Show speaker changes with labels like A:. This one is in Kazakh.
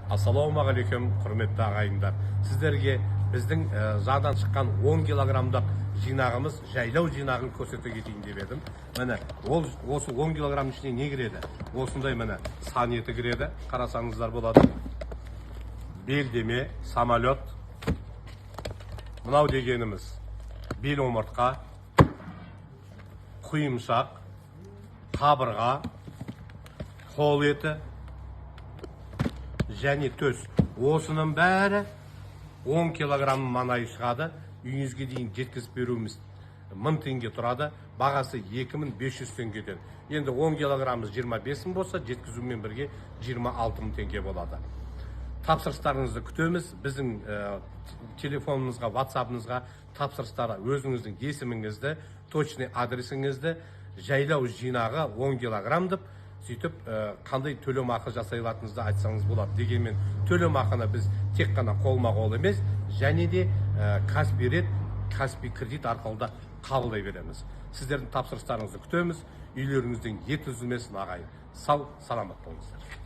A: Ассалаумағалейкум, құрметті ағайындар! Сіздерге біздің жаңадан шыққан 10 килограммдық жинағымыз, жайлау жинағын көрсете кетейін деп едім. Міне, ол осы 10 килограмм ішіне не кіреді? Осындай, міне, сан еті кіреді, қарасаңыздар болады. Белдеме, самолет. Мынау дегеніміз бел омыртқа, құйымшақ, қабырға, қол еті және төс. Осының бәрі 10 килограмм маңайы шығады. Үйіңізге дейін жеткізіп беруіміз 1000 теңге тұрады, бағасы 2500 теңгеден. Енді 10 килограммымыз 25 мың болса, жеткізумен бірге 26 мың теңге болады. Тапсырыстарыңызды күтеміз. Біздің телефонымызға, ватсабымызға тапсырыстар өзіңіздің есіміңізді, точный адресіңізді, жайлау жинағы 10 килограмм деп, сөйтіп қандай төлемақы жасай алатыныңызды айтсаңыз болады. Дегенмен төлемақыны біз тек қана қолма қол емес, және де Каспи Ред, Каспи кредит арқылы да қабылдай береміз. Сіздердің тапсырыстарыңызды күтеміз. Үйлеріңізден ет үзілмесін, ағайын! Сау саламат болыңыздар!